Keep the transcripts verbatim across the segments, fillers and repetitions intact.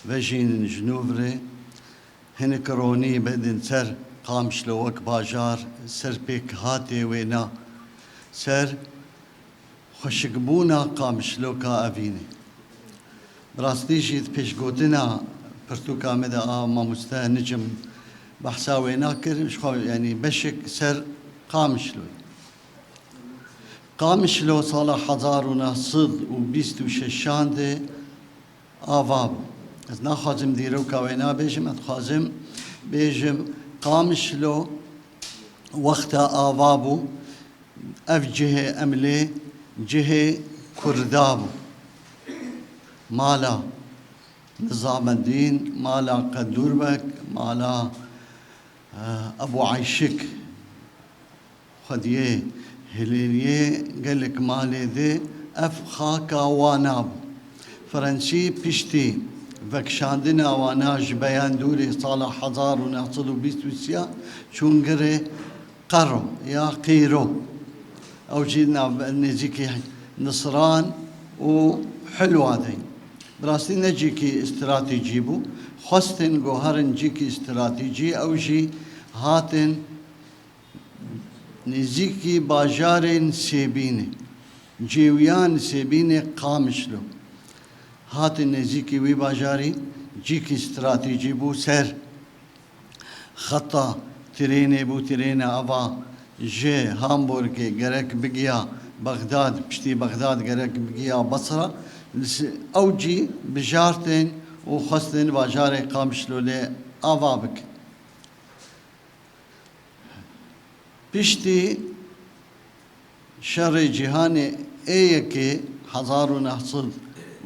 Vejînin ji nû virê hinek ronî bidin ser Qamişlo wek bajar, ser pêkhatê wêna, ser xweşikbûna Qamişlo ka evînê. Bi rastî jî di pêşgotina pirtûka me de a mamoste Nicim behsa wêna kir, ji xwe, yanî beşek ser Qamişloyê. Qamişlo sala hezar û neh sed û bîst û şeşan de ava bû. Ez naxwazim dîroka wê nabêjim, ez dixwazim bêjim Qamişlo wexta ava bû, ev cihê em lê cihê Kurda bû. Mala Nizamedîn, mala Qedûrbek, mala, eh, Ebû Eyşik. Xwediyê Hilêliyê gelek malê dê ev xaka wana bû. Fransî piştî vekişandina wana ji Beyandûrê sala hezar û neh sed û bîst û sê çûn girê Qero ya Qîro. Ew jî nav-, nêzîkî Nisran û Hilwa de. Bi rastî ne cîkî stratejî bû. Xwestin guherin cîkî stratejî, ew jî hatin nêzîkî bajarên Sêbînê, cêwiyan Sêbînê Qamişlo. Hatin nêzîkî wî bajarî, cîkî stratejî bû ser xeta tirênê bû, tirêna ava ji Hamburgê gerek bigiya Bexdad, piştî Bexdad gerek bigiya Basra. Li s-, ew cî bijartin û xwestin bajarê Qamişlo lê ava bikin. Piştî Şerê Cîhanê ê yekê, hezar û neh sed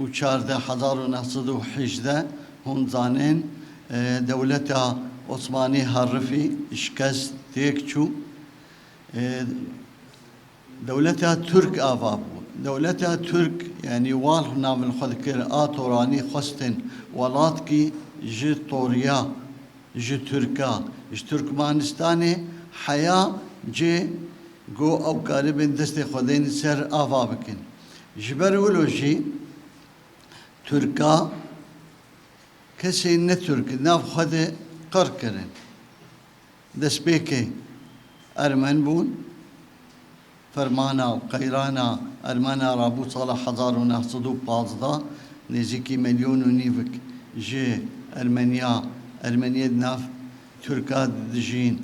û çardeh, hezar û neh sed û hejdeh, hûn zanên, e, dewleta Osmanî herifî, şikest têk çû. E, dewleta Tirk ava bû. Dewleta Tirk, yanî wal navin xwe dikir, a Toranî xwestin welatkî ji Toriya ji Tirka, ji Tirkmenistanê heya cê ku ew karibin destê xwe dên ser ava bikin. Ji ber wilo jî Tirka kesên ne Tirk nav xwe de qir kirin. Destpêkê Ermen bûn, Fermana û qeyrana Ermena rabû sala hezar û neh sed û pazdeh, nêzîkî milyon û nîvik ji Ermeniya, Ermeniyê di nav Tirka dijîn,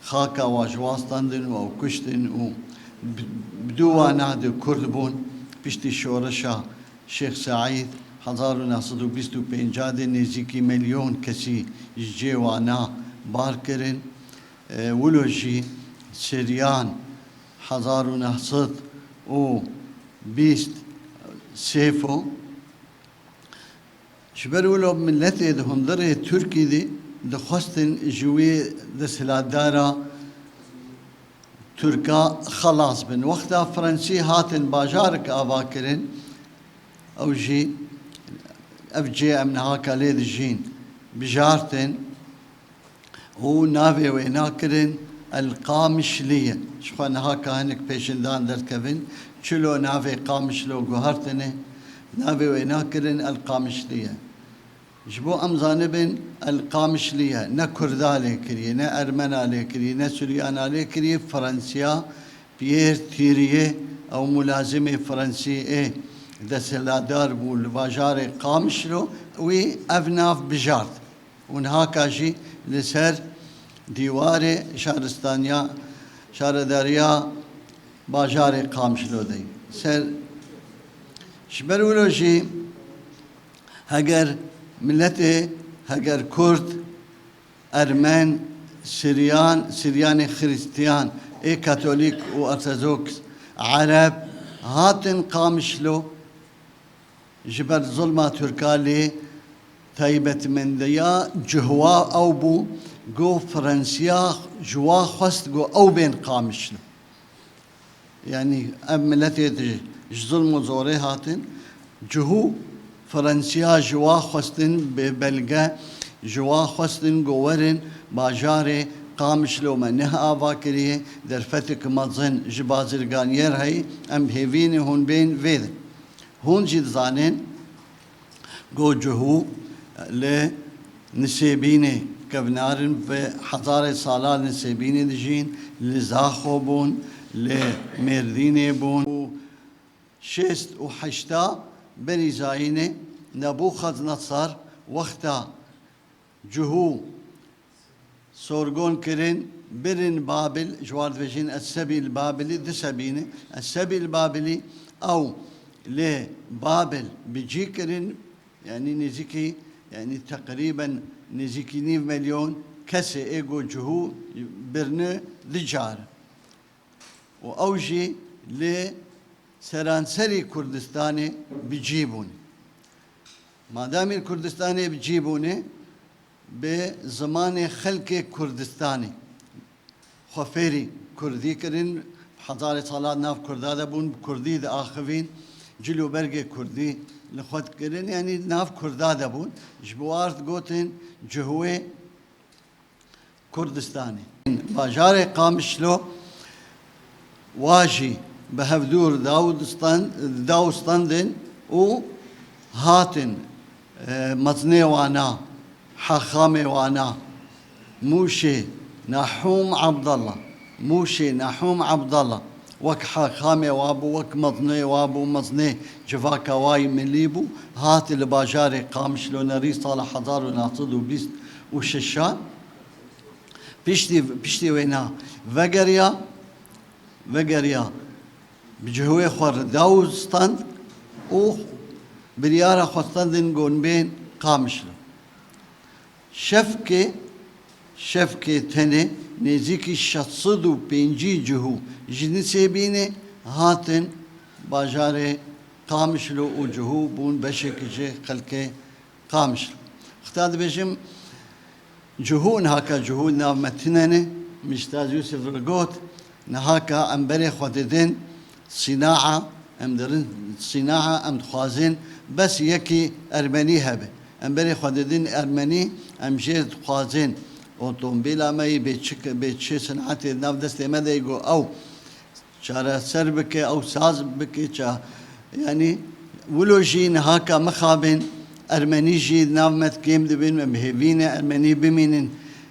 xaka wa ji wa standin û ew kuştin û bi, bi dû wana de Kurd bûn. Piştî şoreşa Şêx Seîd, hezar û neh sed û bîst û pênc de nêzîkî milyon kesî ji cê wana bar kirin. E, wilo jî Siryan, hezar û neh sed û bîst Sêfo. Ji ber wilo miletê di hundirê Tirkî de dixwestin ji wî desthilatdara Tirka xelas bin. Wexta Fransî hatin bajarek ava kirin, ew jî ev cê em niha ka lê dijîn bijartin û navê wê nakirin El Qamişliye. Ji xwe niha ka hinek pêşindan derdikevin, çilo navê Qamişlo guhertine, navê wê nakirin El Qamişliye. Ji bo em zanibin, El Qamişliye ne Kurda lê kiriye, ne Ermena lê kiriye, ne Suryana lê kiriye, Fransiya Pierre Thiriye, ew mulazimê Fransî ê desthilatdar bû li bajarê Qamişlo, wî ev nav bijart. Û niha ka jî li ser dîwarê şaristaniya, şaredariya bajarê Qamişlo de. Ser, ji ber wilo jî heger miletê, heger Kurd, Ermen, Siryan, Siryanê Xristiyan, ê Katolîk û Ortodoks, Ereb hatin Qamişlo, ji ber zulma Tirka lê taybetmendiya cihwa ew bû, ku Fransiya ji wa xwest ku ew bên Qamişlo. Yanî ev miletê di ji zulm û zorê hatin, cihû Fransiya ji wa xwestin bi belge, ji wa xwestin ku werin bajarê Qamişlo me neh ava kiriye, derfetek mezin ji bazirganiyê re heyî, em hêvî ne hûn bên vê din. Hûn jî dizanin ku Cihû li Nisêbînê kevnar in, bi hezarê sala li Nisêbînê dijîn, li Zaxo bûn, li Mêrdînê bûn û şêst û heşta berî zayînê Nebûxadnesar wexta Cihû sorgon kirin, birin Babil, ji wan dibêjin Es-Sebî l-Babilî, du Sebî ne. Es-Sebî l-Babilî, ew li Babil bi cî kirin, yanî nêzîkî, yanî teqrîben nêzîkî nîv milyon kesê ê ku Cihû birine du car. Û ew jî li seranserî Kurdistanê bi cî bûn. Madamî Kurdistanê bi cî bûne, bi zimanê xelkê Kurdistanê xwe fêrî kurdî kirin. Hezarê sala nav kurda de bûn, bi kurdî diaxivîn, cil û bergê kurdî li xwe dikirin, yanî nav kurda de bûn. Ji bo ard gotin Cihûyê Kurdistanê. Bajarê Qamişlo wa jî bi hevdûr dawustan-, dawustandin û hatin, e, mezinê wana, hexamê wana, Mûşê Nahûm Abdallah, Mûşê Nahûm Abdallah, wek hexamê wa bû, wek mezinê wa bû, mezinê civaka wa yî milî bû, hat li bajarê Qamişlo nerî sala hezar û neh sed û bîst û şeşan. Piştî, piştî wêna vegeriya, vegeriya bi Cihûyê xwe re dawû stand û biryara xwe standin gonbên Qamişlo. Şevkê, şevkê tenê nêzîkî şeş sed û pêncî Cihû ji Nisêbînê hatin bajarê Qamişlo û Cihû bûn beşek ji xelkê Qamişlo. Xita dibêjim, Cihû niha ka Cihû nav me tune ne, Mîstaz Yûsif li got, niha ka em berê xwe didin, Sînaa, em dirin sînaa, em dixwazin bes yekî ermenî hebe. Em berê xwe didin ermenî, em jê dixwazin otomobîla me yî bê çi, bê çi sinetê di nav destê me de yî, got ew çareser bike, ew saz bike, ça-, yanî wilo jî niha ka mixabin ermenî jî di nav me kêm dibin, em hêvî ne ermenî bimînin.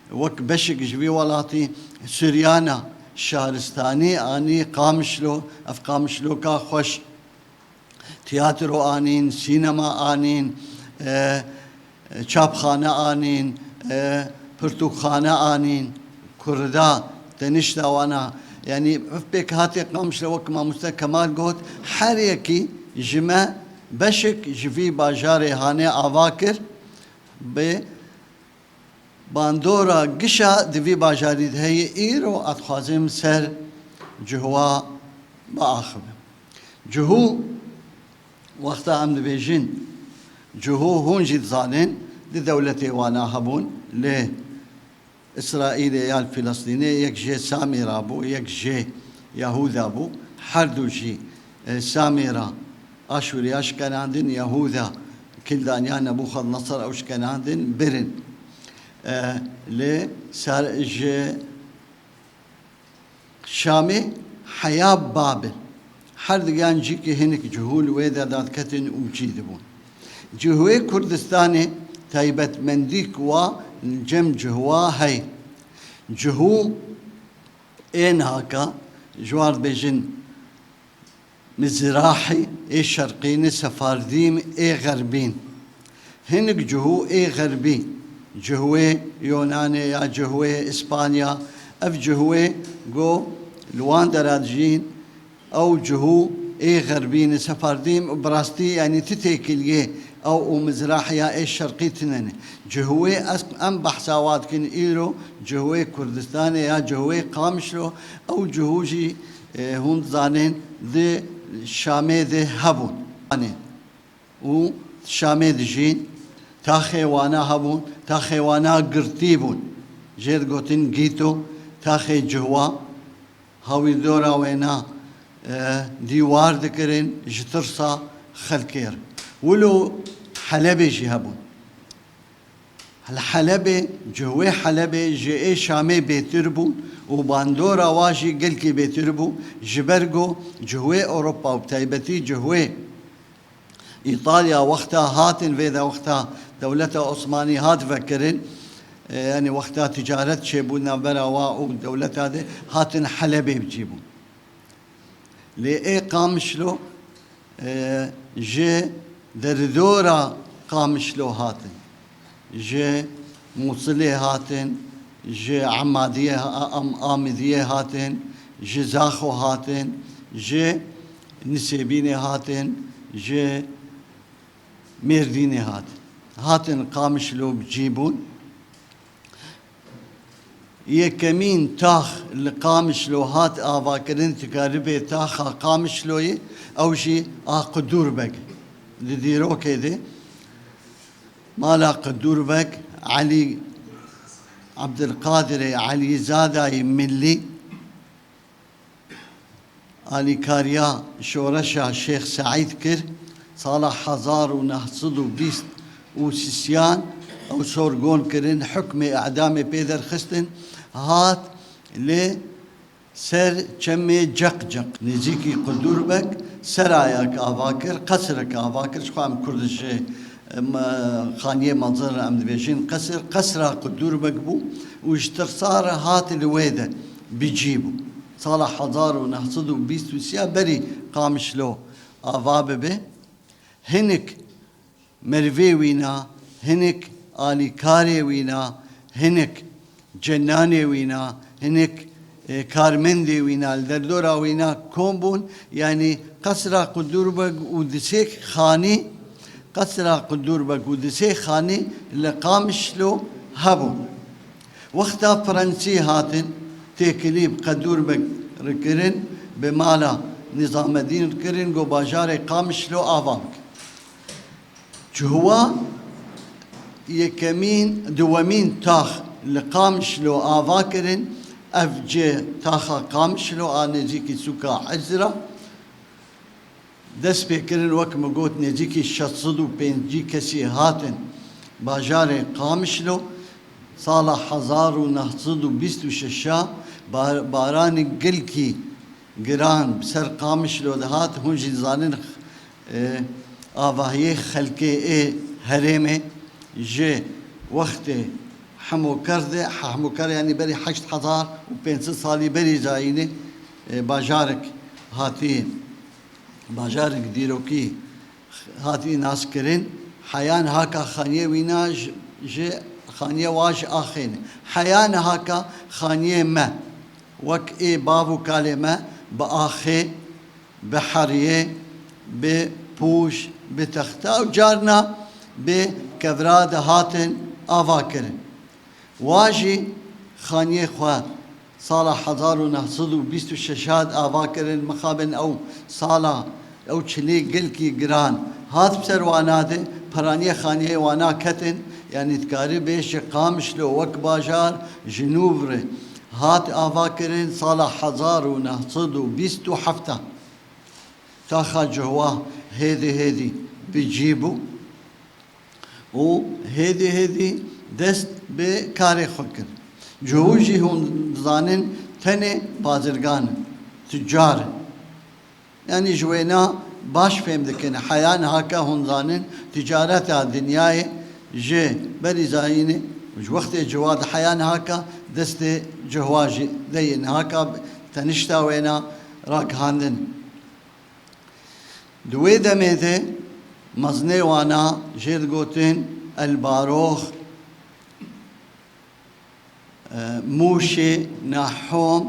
Wek beşek ji vî welatî Suryana şaristanî anî Qamişlo, ev Qamişloka xweş. Tiyatro anîn, sînema anîn, e, çapxane anîn, e, pirtûkxane anîn, kurda, tenişta wana. Yanî ev pêkhatê Qamişlo wek mamoste Kemal got, her yekî ji me beşek ji vî bajarê hanê ava kir. Bi bandora gişa di vî bajarî de heye, îro ez dixwazim ser Cihûa biaxivim. Cihû, wexta em dibêjin Cihû, hûn jî dizanin, di dewletê wana hebûn, li Îsraîlê ya li Filistînê, yek jê Samîra bû, yek jê Yahûda bû. Her du jî, e, Samîra Aşûriya şikenandin, Yahûda Kildaniya Nebûxadnesar ew şikenandin, birin. E, lê ser ji Şamê heya Babil. Her digiyan cîkê hinek Cihû li wê de dadiketin û cî dibûn. Cihûyê Kurdistanê taybetmendîk wa cem Cihûa heye. Cihû ê niha ka ji wan dibêjin Mizrahî ê şerqî ne, Sefardîm ê xerbîn. Hinek Cihû ê xerbî, Cihûyê Yonanê ya Cihûyê Îspanya, ev Cihûyê go li wan dera dijîn, ew Cihû ê xerbî ne, Sefardîm bi rastî, yanî ti têkiliyê ew û Mizrahiya ê şerqî tune ne. Cihûyê es-, em behsa wa dikin îro, Cihûyê Kurdistanê ya Cihûyê Qamişlo, ew Cihû jî, e, hûn dizanin di Şamê de hebûn. Û Şamê dijîn, taxê wana hebûn, taxê wana girtî bûn. Jê digotin gîto, taxê Cihûa, hawîrdora wêna, e, dîwar dikirin ji tirsa xelkê re. Wilo Helebê jî hebûn. Li Helebê, Cihûyê Helebê ji ê Şamê bêtir bû û bandora wa jî gelkî bêtir bû, ji ber ku Cihûyê Ewropa û bi taybetî Cihûyê Îtalya wexta hatin vê de, wexta dewleta Osmanî hat vekirin, e, yanî wexta ticaret çêbû navbera wa û dewleta de, hatin Helebê bi cî bûn. Lê ê Qamişlo, e, ji deridora Qamişlo hatin. Ji Mûsilê hatin, ji Emadiyê ha-, Am-, Amidiyê hatin, ji Zaxo hatin, ji Nisêbînê hatin, ji Mêrdînê hatin. Hatin Qamişlo bi cî bûn. Yekemîn tax li Qamişlo hat avakirin, dikaribê taxa Qamişloyê, ew jî a Qudûrbeg. Di dîrokê de mala Qudûrbeg, Elî Ebdilqadirê Elîzadayê Millî, alîkariya şoreşa Şêx Seîd kir. Sala hezar û neh sed û bîst û sisiyan ew sorgon kirin, hukmê îdamê pê derxistin, hat li ser çemê Ceqceq, nêzîkî Qudûrbeg, serayek ava kir, qesrek ava kir. Ji xwe em Kurd ji, em, xaniyê mezin em dibêjin qesir, qesra Qudûrbeg bû û ji tirsa re hat li wê de bi cî bû. Sala hezar û neh sed û bîst û sê berî Qamişlo ava bibe. Hinek merivê wîna, hinek alîkarê wîna, hinek cenanê wîna, hinek, e, karmendê wîna, li derdora wîna kom bûn. Yanî qesra Qudûrbeg û disê xanî, qesra Qudûrbeg û disê xanî li Qamişlo hebûn. Wexta Fransî hatin, têkilî bi Qedûrbeg re kirin, bi mala Nizamedîn re kirin, got bajarê Qamişlo ava bike. Cihwa yekemîn, duwemîn tax li Qamişlo ava kirin, ev cih taxa Qamişlo a nêzîkî sûka Ezra. Dest pê kirin, wek min got, nêzîkî şeş sed û pêncî kesî hatin bajarê Qamişlo. Sala hezar û neh sed û bîst û şeş a bar-, baranî gelkî giran bi ser Qamişlo de hat. Hûn jî dizanin, e, avahiyê xelkê ê herêmê ji wextê Hemoker de, Hemoker yanî berî heşt hezar û pênc sed salî berî zayînê, e, bajarek hatî, bajarek dîrokî hatî naskirin. Heya niha ka xaniyê wîna ji, ji xaniyê wa ji axê ne. Heya niha ka xaniyê me, wek ê bav û kalê me bi axê, bi heriyê, bi pûş, bi texta û carna bi kevra de hatin ava kirin. Wa jî xaniyê xwe sala hezar û neh sed û bîst û şeş hat ava kirin, mixabin ew sala, ew çilê gelkî giran hat bi ser wana de, peraniyê xaniyê wana ketin, yanî dikarî bêje Qamişlo wek bajar ji nû re hat ava kirin sala hezar û neh sed û bîst û heft. Taxa Cihwa hêdî hêdî bi cî bû û hêdî hêdî dest bi karê xwe kir. Cihû jî hûn dizanin tenê bazirgan in, tucar in. Yanî ji wêna baş fêm dikin. Heya niha ka hûn zanin ticareta dinyayê ji berî zayînê, ji wextê Cihwa de heya niha ka destê Cihwa jî de ye. Niha ka tenişta wêna ragihandin. Di wê demê de mezinê wana jê digotin El Barox, e, Mûşê Nahom,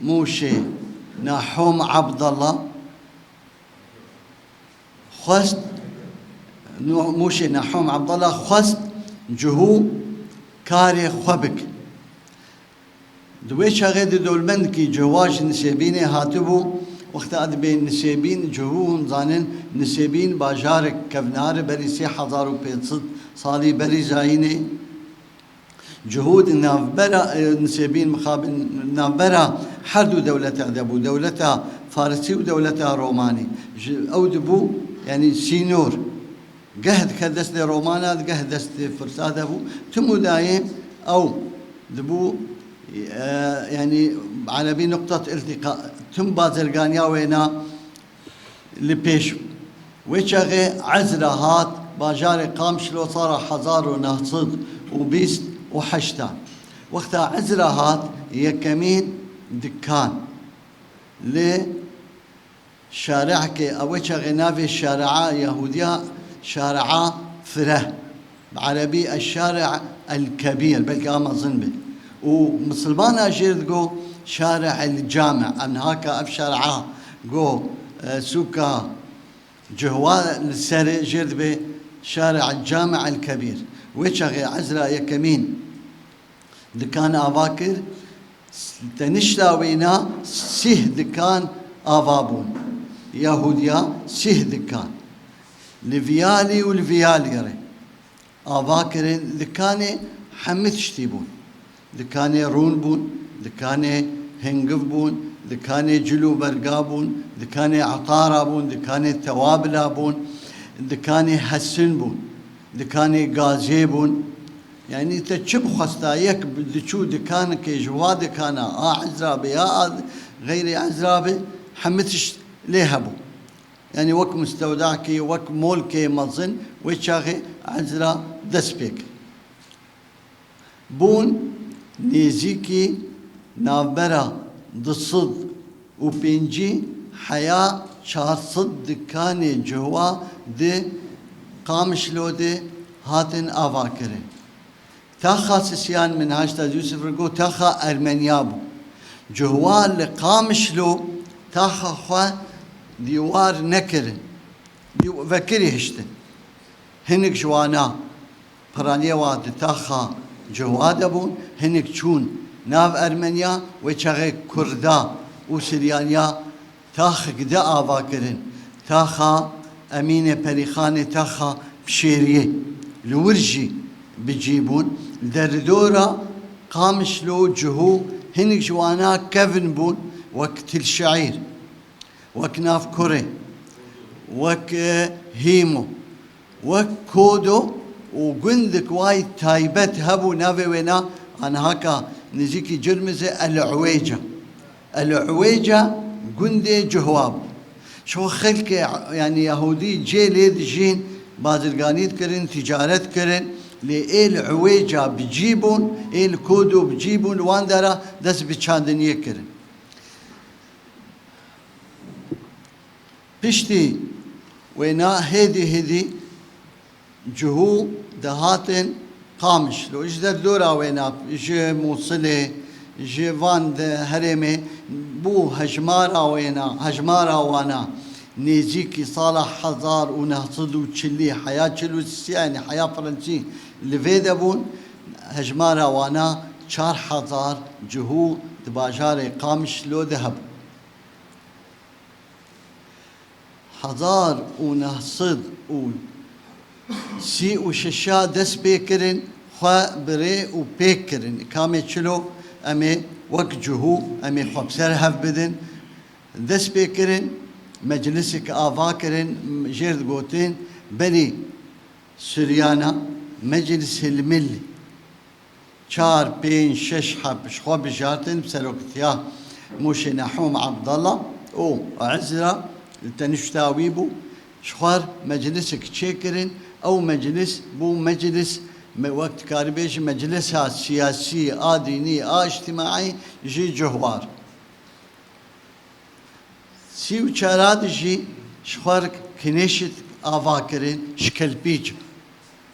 Mûşê Nahom Abdallah xwest, Nû-, Mûşê Nahom Abdallah xwest Cihû karê xwe bike. Di wê çaxê di dewlemendkî Cihwa ji Nisêbînê hatibû, wexta dibê Nisêbîn, Cihû hûn zanin, Nisêbîn bajarek kevnar e, berî sê hezar û pênc sed salî berî zayînê. Cihû di navbera, e, Nisêbîn mixabin navbera her du dewleta de bû, dewleta Farisî û dewleta Romanî. Ji, ew dibû, yanî sînor. Geh dike destê Romana, geh destê Firsa de bû. Tim û dayê ew dibû, e, yanî erebî nuqtat iltîqa, tim bazirganiya wêna li pêş bû. Wê çaxê Ezra hat bajarê Qamişlo sala hezar û neh sed û bîst û heşt a. Wexta Ezra hat yekemîn dikan li şarihekê, ew ê çaxê navê şariha Yahûdiya şariha fireh, bi erebî eşşarih el-kebîr, belkî a mezin be. Û misilmana jêr digo şarih el-cami, em niha ka ev şariha go, e, sûka Cihwa li serê jêr dibe şarih el-cami el-kebîr. Wê çaxê Ezra yekemîn dikan ava kir, tenişta wêna sîh dikan ava bûn. Yahûdiya sîh dikan. Li viyalî û li viyalî re ava kirin, dikanê hemî tiştî bûn. Dikanê rûn bûn, dikanê hingiv bûn, dikanê cil û berga bûn, dikanê etara bûn, dikanê tewabila bûn, dikanê hesin bûn, dikanê gazê bûn. Yanî te çi bixwesta, yek bi-, diçû dikanekê ji wa dikana a Ezra be ya a xeyrê Ezra be, hemî tişt lê hebû. Yanî wek mustewdakê, wek molkê mezin wê çaxê Ezra dest pê kir. Bûn nêzîkî navbera du sed û pêncî heya çar sed dikanê Cihwa di Qamişlo de hatin avakirin. Taxa Sisyan, Minhac Taz Yûsif re got, taxa Ermeniya bû. Cihwa li Qamişlo taxa xwe dîwar nekirin. Dîw-, vekirî hiştin. Hinek ji wana piraniyê wa di taxa Cihwa de bûn, hinek çûn nav Ermeniya, wê çaxê Kurda û Siryaniya taxik di ava kirin. Taxa Emînê Perîxanê, taxa Bişêriyê li wir jî bi cî bûn. Li derdora Qamişlo û Cihû hinek ji wana kevin bûn, wek Til Şeîr, wek Nav Kurê, wek, e, Hîmo, wek Kodo û gundik wayî taybet hebû navê wêna, anhaka nêzîkî Cirmizê El Uwêca. El Uwêca gundê Cihwa bû. Ji xwe xelkê, yanî Yahûdî cê lê dijîn, bazirganî dikirin, tîcaret dikirin, lê ê li Uwêca bi cî bûn, ê li Kodo bi cî bûn, li wan dera dest bi çandiniyê kirin. Piştî wêna hêdî hêdî Cihû dihatin Qamişlo. Ji derdora wêna, ji Mûsilê, ji van di herêmê bû hejmara wêna, hejmara wana nêzîkî sala hezar û neh sed û çilî, heya çil û sê, yanî heya Fransî li vê de bûn. Hejmara wana çar hezar Cihû di bajarê Qamişlo de hebû. Hezar û neh sed û sî û şeş a dest pê kirin, xwe bi rê û pêk kirin. Kamê çilo em ê wek Cihû, em ê xwe bi ser hev bidin. Dest pê kirin, meclisek ava kirin, jêr digotin, berî Suryana, Meclis Hilmil. Çar, pênc, şeş heb ji xwe bijartin, bi seroktiya Moşê Nehûm Abdallah û Ezra li tenişta wî bû. Ji xwe re meclisek çêkirin. Ew meclis bû meclis, me wek dikarî bêjî, meclisa siyasî, a dînî, a îctimaî ji Cihwa re. Sî û çar a de jî ji xwe re kinêşit ava kirin ji kelpîç.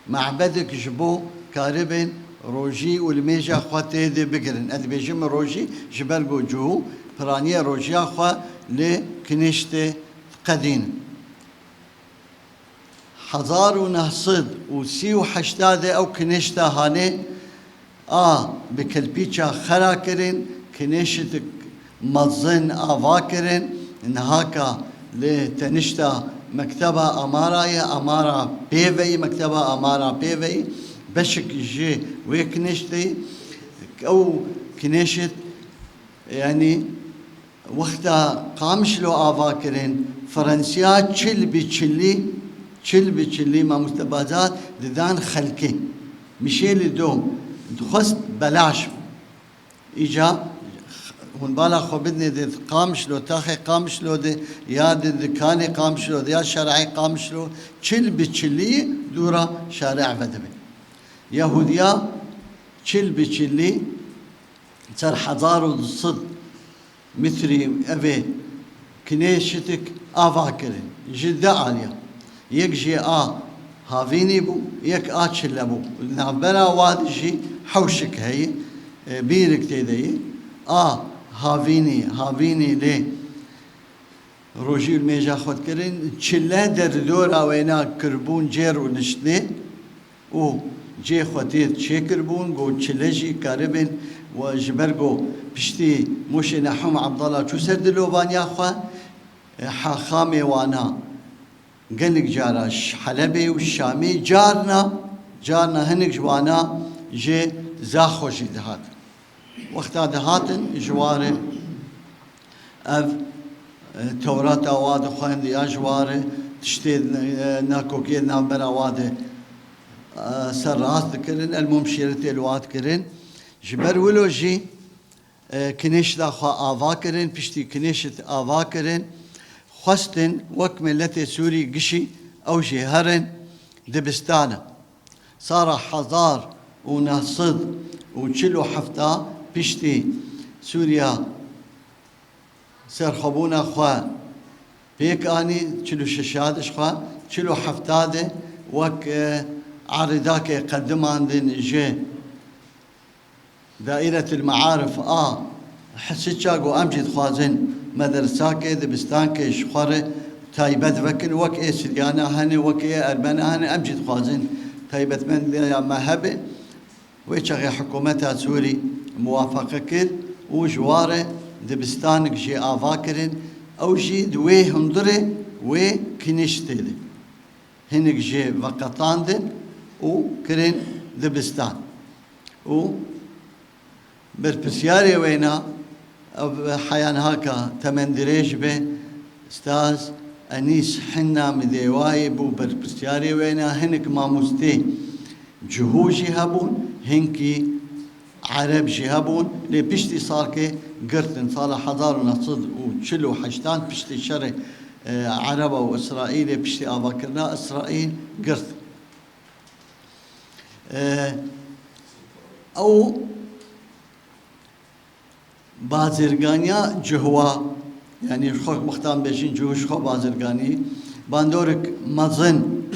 Mehbedek ji bo karibên rojî û limêja xwe tê de bigirin. Ez dibêjim rojî ji ber ku Cihû piraniyê rojiya xwe li kinêştê diqedînin. Hezar û neh sed û sî û heşt de ew kinêşta hanê a bi kelpîça xera kirin, kinêşitik mezin ava kirin, niha ka li tenişta Mekteba Amara ye, Amara pêveyî, Mekteba Amara pêveyî, beşik ji wê kinêştê, ew kinêşit, yanî Wexta Qamişlo ava kirin, Fransiya çil bi çilî, çil bi çilî, mamoste Bazar, didan xelkê. Michel Dom dixwest belaş. Îca Hûn bala xwe bidinê di Qamişlo, taxê Qamişlo de, ya di dikanê Qamişlo de, ya şerayê Qamişlo, çil bi çilî dûra şarê ve dibe. Yahûdiya çil bi çilî ser hezar û du sed metrî evê kinêşitik ava kirin. Ji di aliya. Yek jê a havînî bû, yek a çile bû. Navbera wa de jî hewşik heye, e, bîrik tê de ye. A havînî, havînî lê rojî û mêja xwe dikirin, çile derdora wêna kirbûn cêr û niştê û cê xwe tê çêkiribûn, ku çile jî karibin we ji ber ku piştî Moşê Nehûm Abdala çû ser dilovaniya xwe, e, hexamê wana gelek cara ş-, Helebê û Şamê, carna, carna hinek ji wana ji Zaxo jî dihat. Wexta dihatin ji warê ev, e, Tewrata wa dixwend ya ji warê tiştê, e, nakokiyê navbera wa de, e, ser rast dikirin, elmûm şîretê li wa dikirin. Ji ber wilo jî, e, kinêşta xwe ava kirin, piştî kinêşit ava kirin, xwestin wek miletê Sûrî gişî ew jî herin dibistana. Sala hezar û neh sed û çil û hefta piştî Sûriya serxwebûna xwe pêk anî, çil û şeş ya de ji xwe, çil û hefta de wek, e, eridakê qedimandin ji Daîretil Mearif a Hisiça ku em jî dixwazin medersakê, dibistankê ji xwe re taybet vekin, wek ê Siryana hene, wek ê Ermena hene, em jî dixwazin taybetmendiya me hebe. Wê çaxê hikûmeta Sûrî muwafaqe kir û ji wa re dibistanik jê ava kirin. Ew jî di wê hundirê wê kiniştê de hinek jê veqetandin û kirin dibistan. Û berpirsyarê wêna, ev heya niha ka temendirêj be, Staz Enîs Hinna Midêwayê bû berpirsyarê wêna. Hinek mamostê Cihû jî hebûn, hinkî Ereb jî hebûn, lê piştî salkê girtin. Sala hezar û neh sed û çil û heştan piştî şerê, e, Ereba û Îsraîlê, piştî avakirina Îsraîl girt. E, ew bazirganiya Cihwa, yanî xwe wextan bêjin Cihû ji xwe bazirganî, bandorek mezin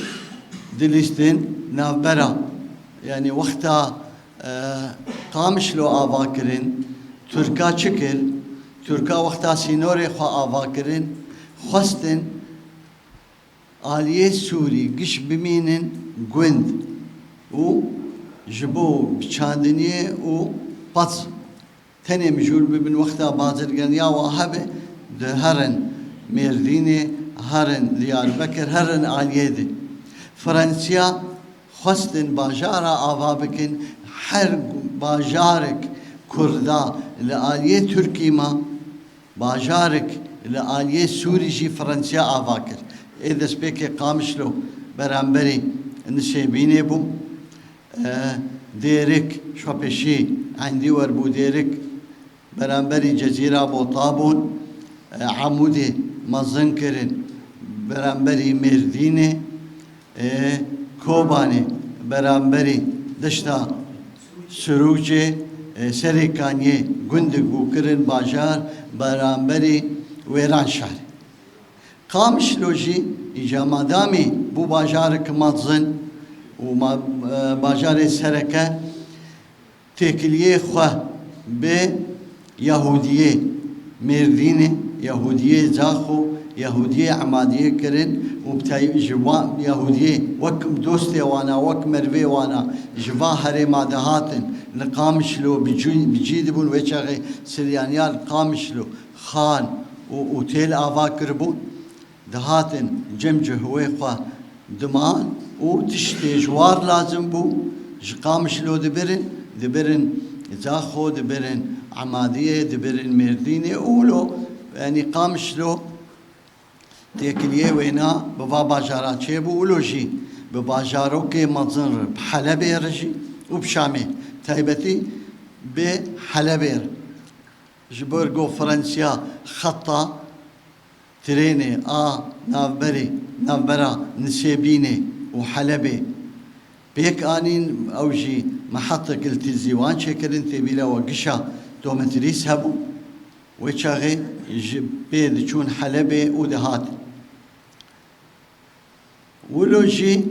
dilîstin navbera, yanî wexta, e, Qamişlo ava kirin, Tirka çi kir? Tirka wexta sînorê xwe ava kirin, xwestin aliyê Sûrî giş bimînin gund û ji bo çandiniyê û paç tenê mijûl bibin, wexta bazirganiya wa hebe, di herin Mêrdînê, herin Diyarbekir, herin aliyê de. Fransiya xwestin bajara ava bikin, her bajarek Kurda li aliyê Tirkî ma, bajarek li aliyê Sûrî jî Fransiya ava kir. Ê destpêkê Qamişlo beramberî Nisêbînê bû. E, Dêrik, ji xwe pêşî Endîwer bû, Dêrik beramberî Cezîra Bota bûn. E, Amûdê mezin kirin beramberî Mêrdînê. E, Kobanê beramberî deşta Sirûcê, e, Serêkaniyê gundek bû kirin bajar, beramberî Wêranşarê. Qamişlo jî îca madamî bû bajarek mezin û ma-, e, bajarê sereke, têkiliyê xwe bi Yahûdiyê Mêrdînê, Yahûdiyê Zaxo, Yahûdiyê Emadiyê kirin û bi tay-, ji wan Yahûdiyê wek dostê wana, wek merivê wana ji va herêma dihatin li Qamişlo bi cî, bi cî dibûn. Wê çaxê Siryaniya li Qamişlo xan û otêl ava kiribûn. Dihatin cem cihwê xwe diman û tiştê ji war lazim bû, ji Qamişlo dibirin, dibirin Zaxo, dibirin Emadiyê, dibirin Mêrdînê û lo, yanî Qamişlo têkiliyê wêna bi va bajara çêbû û lo jî bi bajarokê mezin re, bi Helebê re jî û bi Şamê, taybetî bi Helebê re. Ji bo konferansiya xeta trênê a navberê, navbera Nisêbînê û Helebê pêk anîn, ew jî mehetek li Tîzîwan çêkirin, tê bîra we gişa dometrîs hebû. Wê çaxê ji pê diçûn Helebê û dihatin. Wilo jî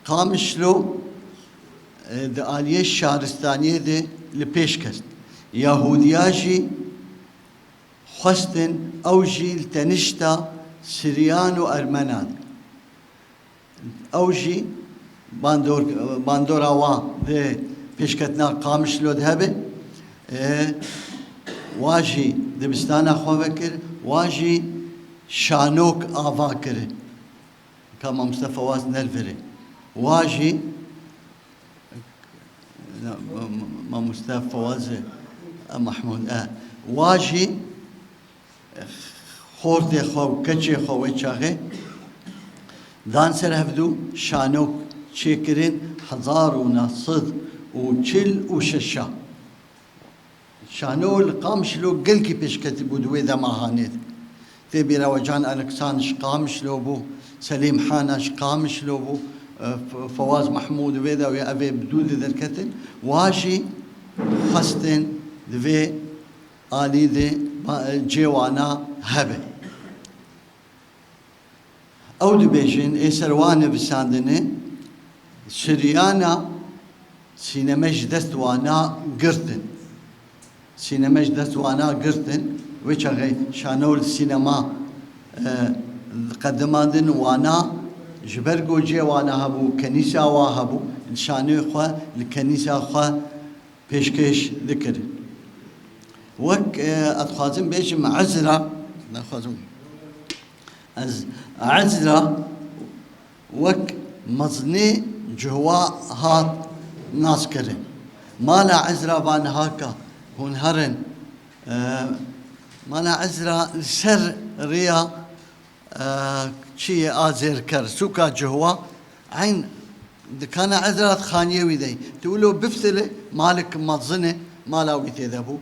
Qamişlo, e, di aliyê şaristaniyê de li pêş kest. Yahudiya jî xwestin ew jî li tenişta Siryan û Ermenan. Ew jî bandor-, bandora wa di pêşketina Qamişlo de hebe. E, wa jî dibistana xwe vekir, wa jî şanok ava kir. Ka mamoste Fawaz nervire. Wa jî, na, ma-, ma-, mamoste Fawaz, e, Mahmûd, e. Wa jî xortê xwe û keçê xwe wê çaxê dan ser hevdû şanok çêkirin hezar û neh sed û çil û şeşa. Şano li Qamişlo gelkî pêşketî bû di wê dema hanê de. Tê bîra we Can Aleksan ji Qamişlo bû, Selîm Hana ji Qamişlo bû, e, F-, Fewaz Mehmûd wê de wê evê bi dû de derketin. Wa jî xwestin di vê alî de ba-, cê wana hebe. Ew dibêjin, ê ser wan nivisandine, Siryana sîneme ji dest wana girtin. Sîneme ji dest wana girtin. Wê çaxê şano li sînema, e, qedimandin wana ji ber ku cê wana hebû, kenîsa wa hebû, şanoyê xwe li kenîsa xwe pêşkêş dikirin. Wek, e, ez dixwazim bêjim Ezra, naxwazim. Ez Ezra wek mezinê cihwa hat naskirin. Mala Ezra va niha ka hûn herin, e, mala Ezra li ser rêya, e, çiyê Azêrker, sûka cihwa, eyn dikana Ezra xaniyê wî dey. Tu wilo biftilî, malik mezin e, mala wî tê de bû.